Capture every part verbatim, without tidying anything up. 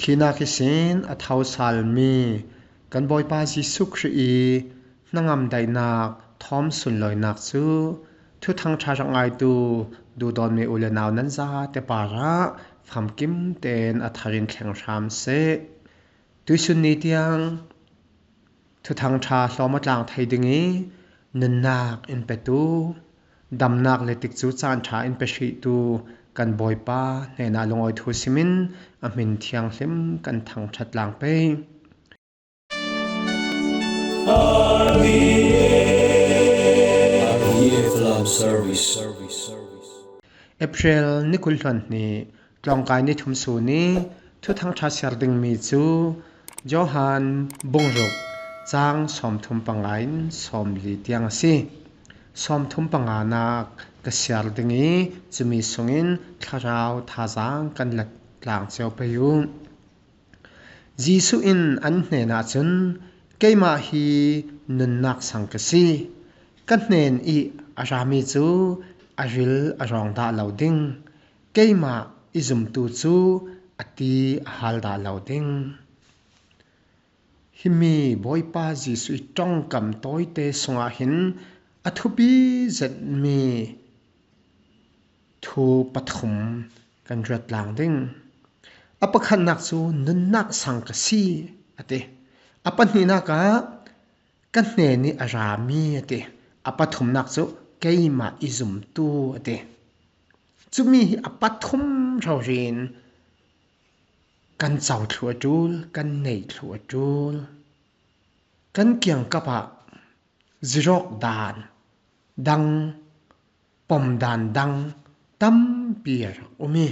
Thihnak ihsin a tho salmi kan Bawipa Jesuh Khrih i hnangam daihnak thawm sunlawinak cu Thuthang ṭha rak ngaitu duhdawtmi u le nau nan zate parah famkim tein a thar in thleng hram seh. Tuihsun ni tiang Thuthang ṭha hlawm a tlang thei ding i nunnak in petu, damnak le tikcu caan ṭha in pe hrihtu kan Bawipa hnenah lungawi thu simin a hmin thianghlim kan thangṭhat tlang pei. R T F Love Service. April ni kul hluan hnih, tlawngkai ni thum sun i Thuthang ṭha siar dingmi cu Johan bungruk cang sawmthum panga in sawmli tiang a si. Sawmthum panganak ka siar ding i cumi sungin thlarau thazaang kan la tlang cio pei u. Jesuh in an hnenah cun, "Keimah hi nunnak sang ka si. Ka hnen i a rami cu a ril a rawng dah lo ding. Keimah i zumtu cu a ti a hal dah lo ding." Himi Bawipa Jesuh i ṭongkam tawite sungah hin a thupi zetmi thu pathum kan ruat tlang ding. A pakhatnak cu, "Nunnak sang ka si," a ti. A pahnihnak ah, "Ka hnen i a rami," a ti. A pathumnak cu, "Keimah i zumtu," a ti. Cumi hi a pathum rori in kan co thluh a ṭul, kan neih thluh a ṭul. Kan kiangkap ah zirawk dan dang, pom dan dang tampi a rak um i,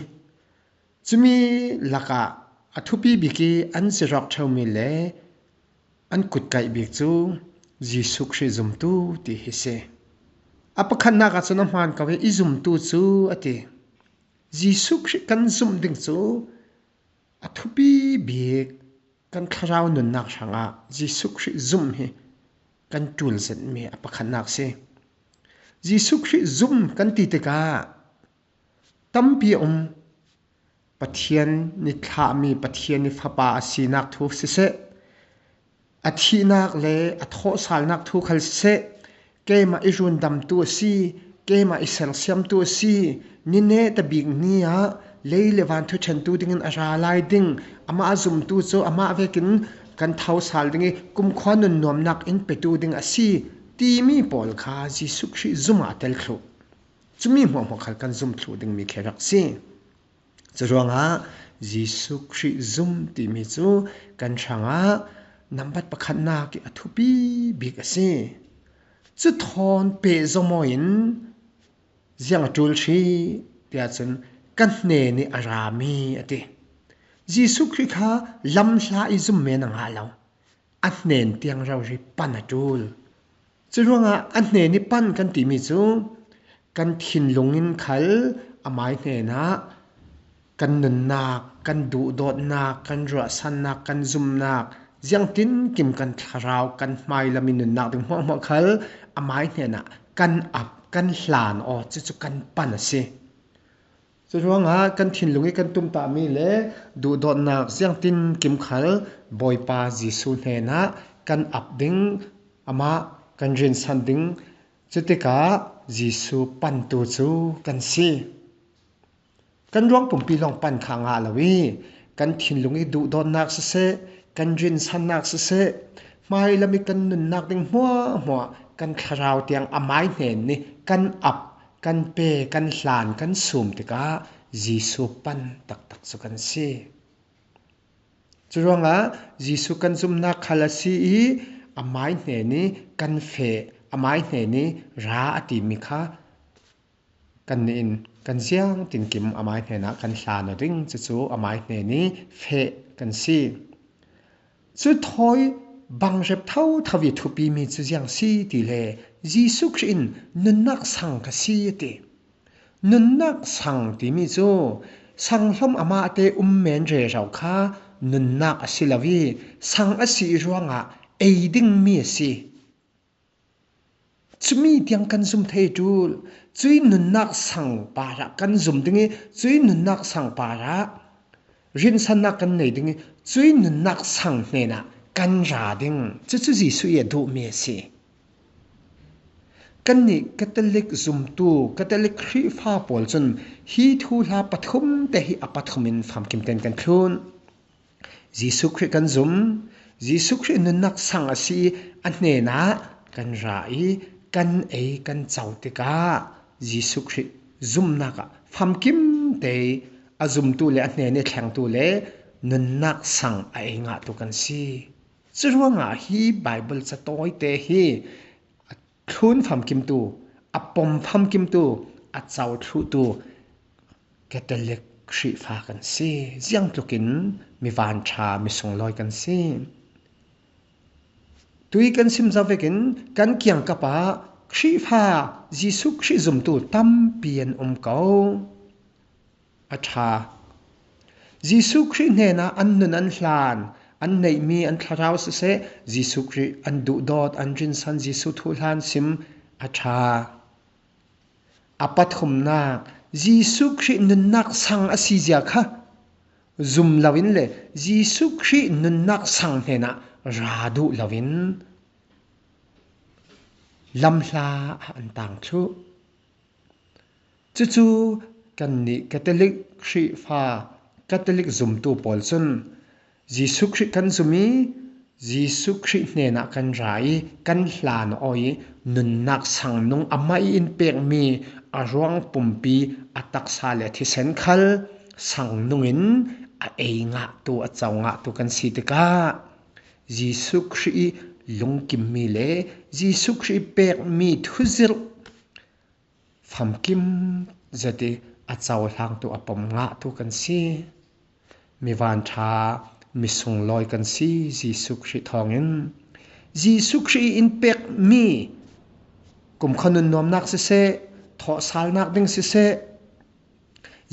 cumi lakah a thupi bik i an zirawk ṭheumi le an kutkaih bik cu Jesuh Khrih zumtu ti hi si. A pakhatnak ahcun a hmaan ko i, "I zumtu cu," a ti. Jesuh Khrih kan zumh ding cu a thupi bik kan thlarau nunnak hrangah Jesuh Khrih zumh hi kan ṭul zetmi a pakhatnak si. Jesuh Khrih zumh kan ti tikah tampi a um. Pathian ni thlahmi Pathian ni Fapa a sinak thu siseh, a thihnak le a thawhsalnak thu khal siseh, "Keimah i rundamtu a si, keimah i sersiamtu a si, ni nehta bik ni ah lei le van thuṭhentu dingin a ra lai ding, amah a zumtu cu amah vekin kan thosal ding i kumkhua nunnuamnak in petu ding a si," timi pawl kha Jesuh Khrih zumh ah a tel thluh. Cumi hmuahhmuah khal kan zumh thluh dingmi khi rak si. Curuangah Jesuh Khrih zumh timi cu kan hrangah nambat pakhatnak i a thupi bik a si. Cu thawn pehzom aw in ziang a ṭul hrih tiah cun, "Ka hnen i a rami," a ti. Jesuh Khrih kha lamhla i zum men a ngah lo. A hnen tiang rori pan a ṭul. Curuangah a hnen i pan kan timi cu kan thinlung in khal amai hnenah kan nunnak, kan duhdawtnak, kan ruahsannak, kan zumnak, ziangtinkim kan thlarau, kan hmailam i nunnak ding hmuahhmuah khal amai hnenah kan ap, kan hlan aw, cucu kan pan a si. Curuangah kan thinlung i kan tumtahmi le duhdawtnak ziangtinkim khal Bawipa Jesuh hnenah kan ap ding, amah kan rinsan ding. Cutikah Jesuh pantu cu kan si. Kan ruang pumpi lawng pan kha a ngah lo i, kan thinlung i duhdawtnak siseh, kan rinsannak siseh, hmailam i kan nunnak ding hmuahhmuah kan thlarau tiang amai hnen nih kan ap, kan pe, kan hlan, kan sum tikah Jesuh pan taktak cu kan si. Curuangah Jesuh kan zumhnak khal a si i, amai hnen i kan feh, amai hnen i ra a timi kha kannih in kan ziang tinkim amai hnenah kan hlan aw ding, cucu amai hnen i feh kan si. Cu thawi bangrep thotho i thupimi cu ziang si ti le Jesuh Khrih in nunnak sang ka si a ti. Nunnak sang timi cu sanghlom amah te um men rero kha nunnak a si lo i, sang a si ruangah ei dingmi a si. Cumi tiang kan zum thei ṭul. Cui nunnak sang parah kan zum ding i, cui nunnak sang parah rinsannak kan nei ding i, cuih nunnak sang hnenah kan ra ding, cucu Jesuh i a duhmi a si. Kannih Catholic zumtu, Catholic Khrihfa pawl cun hi thuhla pathum te hi a pathum in famkim tein kan thlun. Jesuh Khrih kan zum, Jesuh Khrih nunnak sang a si i a hnenah kan ra i kan ei kan co tikah Jesuh Khrih zumnak ah famkim te i a zumtu le a hnen i thlengtu le nunnak sang a ei ngahtu kan si. Curuangah hi Baibal ca tawite hi a thlun famkimtu, a pom famkimtu, a co thluhtu Catholic Khrihfa kan si. Ziangtlukin mi vanṭha, mi sunglawi kan si. Tui kan sim zo vekin kan kiangkap ah Khrihfa, Jesuh Khrih zumtu tampi an um ko. A ṭha. Jesuh Khrih hnenah an nun an hlan, an neihmi an thlarau siseh, Jesuh Khrih an duhdawt, an rinsan, Jesuh thuhlan sim a ṭha. A pathumnak, Jesuh Khrih nunnak sang a si zia kha zum loin le Jesuh Khrih nunnak sang hnenah ra duh loin lamhla ah an tang thluh. Cucu kannih Catholic Khrihfa, Catholic zumtu pawl cun Jesuh Khrih kan zum i Jesuh Khrih hnenah kan ra i kan hlan aw i nunnak sangnung amah i in pekmi a ruang pumpi, a taksa le a thisen khal sangnung in a ei ngahtu, a co ngahtu kan si tikah Jesuh Khrih i lungkimmi le Jesuh Khrih i pekmi thuzirh famkim zet i a cohlangtu, a pom ngahtu kan si. Mi vanṭha, mi sunglawi kan si Jesuh Khrih thawngin. Jesuh Khrih i in pekmi kumkhua nunnuamnak siseh, thawhsalnak ding siseh,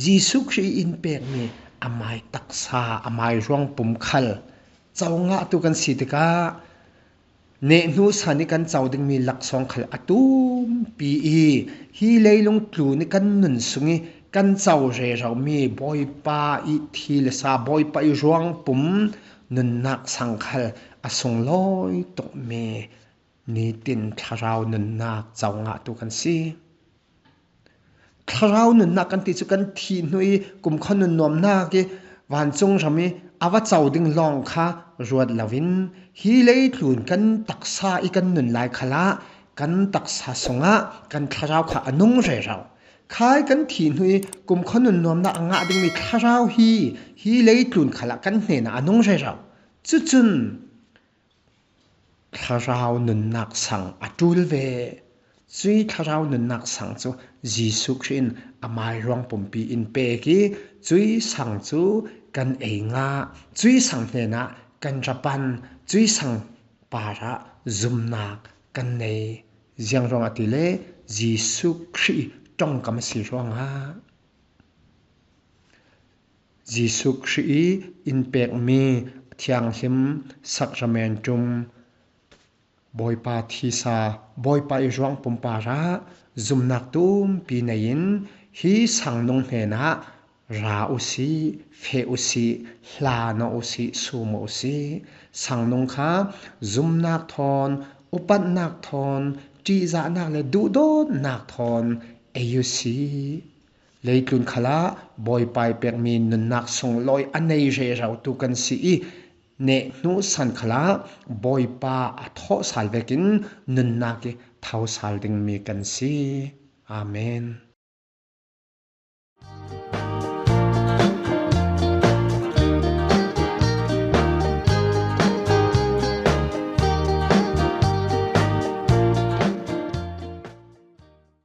Jesuh Khrih i in pekmi amai taksa, amai ruangpum khal co ngahtu kan si tikah nehhnu san i kan co dingmi laksawng khal a tumpi i hi leilung tlun i kan nun sung i kan co reromi Bawipa i thi le sa, Bawipa i ruangpum nunnak sang khal a sunglawi tukmi nitin thlarau nunnak co ngahtu kan si. Thlarau nunnak kan ti cu kan thih hnu i kumkhua nunnuamnak i vancung ram i a va co ding lawng kha ruat loin hi leitlun kan taksa i kan nun lai khalah kan taksa sungah kan thlarau kha a nung rero. Khai kan thih hnu i kumkhua nunnuamnak a ngah dingmi thlarau hi hi leitlun khalah kan hnenah a nung rero. Cucun thlarau nunnak sang a ṭul ve. Cui thlarau nunnak sang cu Jesuh Khrih in amai ruang pumpi in pek i cui sang cu kan ei ngah, cui sang hnenah kan ra pan, cui sang parah zumnak kan nei. Ziang ruangah tile Jesuh Khrih ṭongkam a si ruangah. Jesuh Khrih i in pekmi thianghlim sakramentum, Bawipa thisa, Bawipa i ruang pumpi parah zumnak tumpi nei in hi sangnung hnenah ra u sih, feh u sih, hlan aw u sih, sum aw u sih. Sangnung kha zumnak thawn, upatnak thawn, ṭihzahnak le duhdawtnak thawn ei u sih. Leitlun khalah Bawipa i pekmi nunnak sunglawi a nei rerotu kan si i nehhnu san khalah Bawipa a thawhsal vekin nunnak i thosal dingmi kan si. Amen.